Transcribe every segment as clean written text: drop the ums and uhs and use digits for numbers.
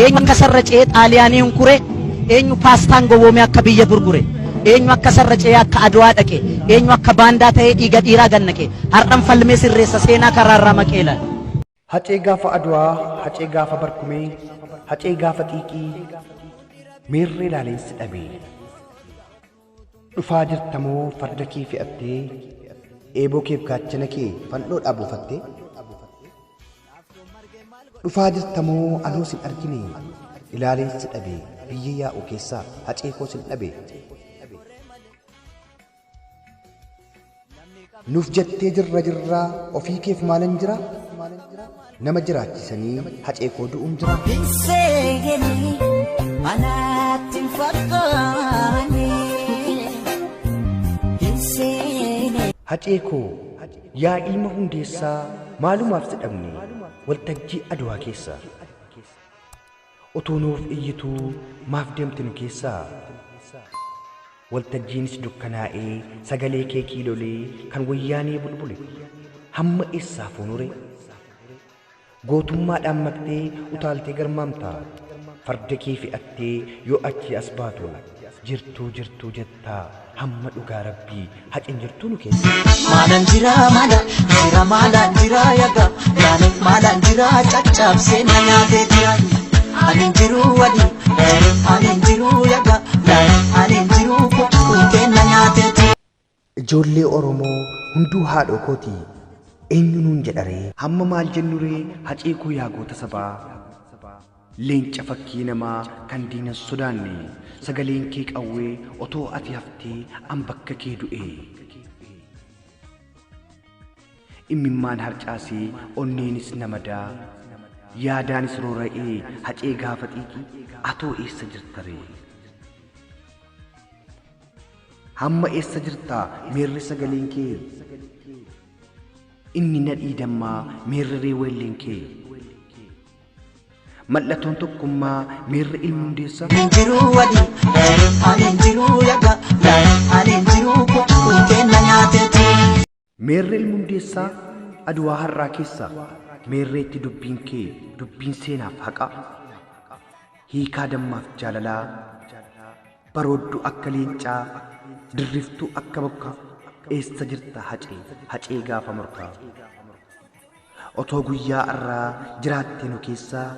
Eenyu akka sarra ce'ee Xaaliyaanii hunkure? Eenyu paastaan gowwoomee akka biyya gurgure? Eenyu akka sarra ce'ee akka Adwaa dhaqe? Eenyu akka baandaa ta'ee dhiiga dhiiraa gad naqe? Har'an falmee sirreessa seenaa karaarraa maqee ilaali. Hacee gaafa Adwaa, Hacee gaafa Barkumee, Hacee gaafa Xiiqii, meerree laaleen si dhabe. Dhufaa jirta moo farda kee fe'attee, eeboo keef gaachana kee fannoodhaa buufattee? Dhufaa jirta moo anoo sin argine, ilaaleen si dhabe, biyya yaa'u keessaa Hacee koo sin dhabe. Nuuf jettee jirra jirraa ofii keef maalan jira? Nama jiraachisanii Hacee koo du'uun jira. Hin seeni anaatti hin fakkaanne. Hin seeni. Hacee koo yaa ilma Hundeessaa maalumaaf si dhabne waltajjii Adwaa keessa. Utuu nuuf iyyituu maaf deemte nu keessaa? Waltajjiinis dukkanaa'ee sagalee kee kiilolee kan wayyaanee bulbule hamma eessaa fuunure? Gootummaadhaan maktee utaaltee garmaamta. Farda kee fe'attee yoo achii as baatu jirtuu jirtuu jettaa hamma dhugaa rabbii hacen jirtuu nu keessa. Maalan jira maala jira maalan jira yaga yaani maalan jira caccabsee na nyaatee jira ani hin jiru wali ani hin jiru yaga ani hin jiru kutee na nyaatee jira. Ijoollee Oromoo hunduu haadhoo kooti eenyu nuun jedharee? Hamma maal jennuree Hacee koo yaa goota sabaa? Leenca fakkii namaa kan diina hin sodaanne sagaleen kee qawwee otoo ati haftee an bakka kee du'ee. Immimmaan harcaasee onneenis na madaa yaadaanis roora'ee Hacee gaafa xiiqii atoo eessa jirtaree? Hamma eessa jirta meerre sagaleen kee? Inni nadhii dammaa meerreree weelleen kee? Mallatoon tokkummaa meerre ilmi Hundeessaa? Ani hin jiru wali ani hin jiru yaga ani hin jiru kutee na nyaatee jira. Meerre ilmi Hundeessaa Adwaa har'aa keessa meerreetti dubbiin kee dubbiin seenaaf haqaa? Hiikaa dammaaf jaalalaa Baroodduu akka leencaa Dirriftuu akka bokkaa Eessa jirta Hacee Hacee gaafa morkaa Otoo guyyaa arraa jiraattee nu keessaa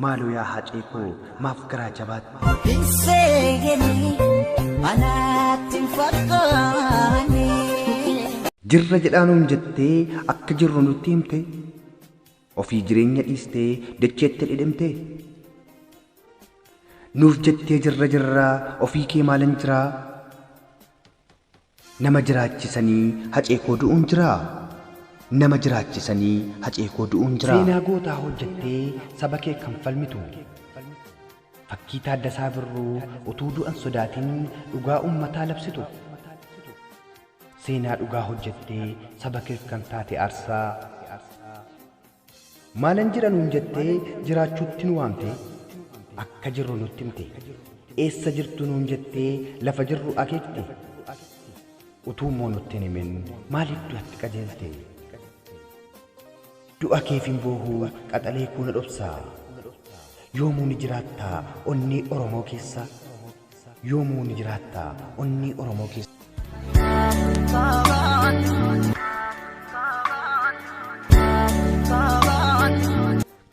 Maaloo yaa Hacee koo maaf garaa jabaatte? Hin seeni anaatti hin fakkaanne. Jirra jedhaa nuun jettee akka jirru nutti himtee Ofii jireenya dhiistee dacheetti dhidhimtee? Nuuf jettee jirra jirraa ofii kee maalan jiraa? Nama jiraachisanii hacee koo du'uun jiraa? Nama jiraachisanii hacee koo du'uun jiraa? Seenaa gootaa hojjettee saba kee kan falmitu Fakkii Taaddasaa Birruu utuu du'an sodaatin dhugaa uummataa labsitu Seenaa dhugaa hojjettee saba keef kan taate aarsaa. Maalan jira nuun jettee jiraachuutti nu waamte akka jirru nutti himte. Eessa jirtu nuun jettee lafa jirru akeekte. Utuu immoo nutti hin himin maaliif du'atti qajeelte? Du'a keef hin boohu qaxalee koo na dhobsaa. Yoomuu ni jiraatta onnee Oromoo keessa. Yoomuu ni jiraatta onnee Oromoo keessa.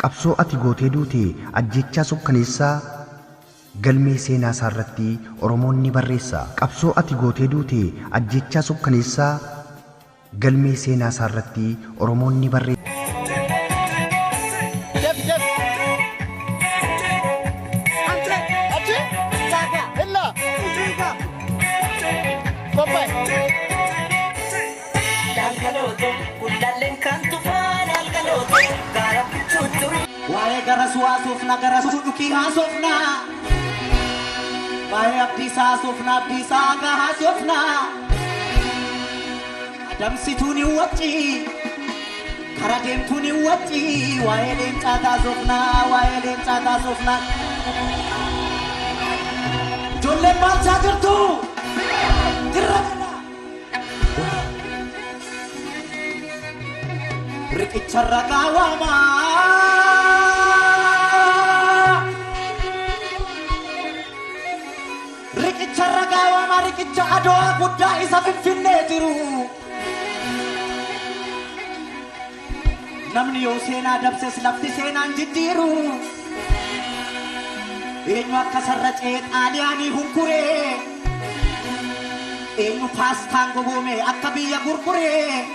Qabsoo ati gootee duute ajjeechaa sukkaneessaa galmee seenaa isaa irratti Oromoon ni barreessa. Qabsoo ati gootee duute ajjeechaa sukkaneessaa galmee seenaa isaa irratti Oromoon ni barreessa. Waa'ee garasuu haasofna garasuu dhukii haasofna. Waa'ee abdiisaa haasofna abdiisaa hagaa haasofna. Adamsituun hin wacci kara deemtuun hin wacci waa'ee leencaa taasofna waa'ee leencaa taasofna. Ijoolleen maalchaa jirtu? Jirra jedha. Riqicha ragaa waamaa. Riqicha Adwaa guddaa isa Finfinnee jiru. Namni yoo seenaa dabses lafti seenaan jijjiiru. Eenyu akka sarracee Xaaliyaanii hunkuree? Eenyu paastaan goboome akka biyya gurguree?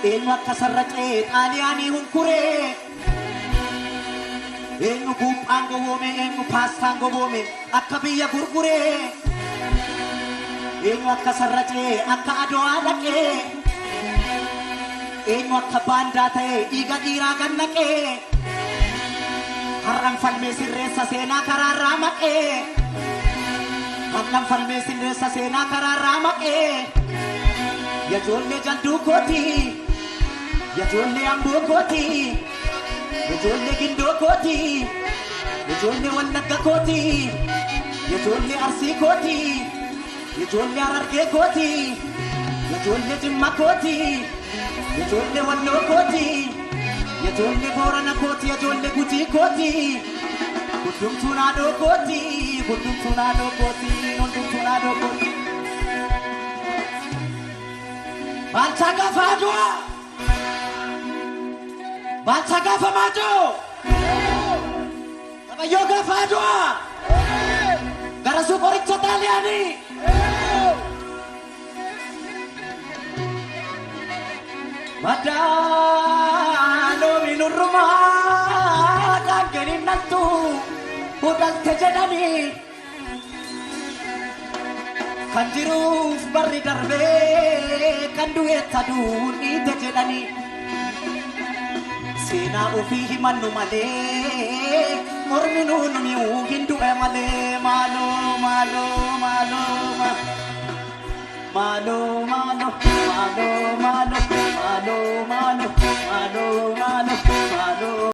Eenyu akka sarracee Xaaliyaanii hunkuree? Eenyu buuphaan goboome, eenyu paastaan goboome akka biyya gurguree? Eenyu akka sarracee akka Adwaa dhaqee? Eenyu akka baandaa ta'ee dhiiga dhiiraa gannaqee? Har'an falmee sirreessa seenaa karaarraa maqee. Har'an falmee sirreessa seenaa karaarraa maqee. Yajoollee jalduu kooti. Yajoollee amboo kooti. Yajoollee gindoo kooti. Yajoollee wallagga kooti. Yajoollee arsii kooti. Yajoollee harargee kooti. Yajoollee jimma kooti. Yajoollee walloo kooti. Yajoollee boorana kooti. Yajoollee gujii kooti. Hundumtuu naadoo kooti. Hundumtuu naadoo kooti. Hundumtuu naadoo kooti. Baalchaa gaafa Adwaa! Baalchaa gaafa Maajoo! Qabayyoo gaafa Adwaa! Garasuu qoricha Xaaliyaanii! Maddaa loomi nurrumaa daangeen hin dhaltu hudhalte jedhanii kan jiruuf barri darbee kan du'eetta aduun dhiite jedhanii seenaa ofii himannu malee ormi nuun mi'uu hin du'e malee maaloo maaloo maaloo maaloo.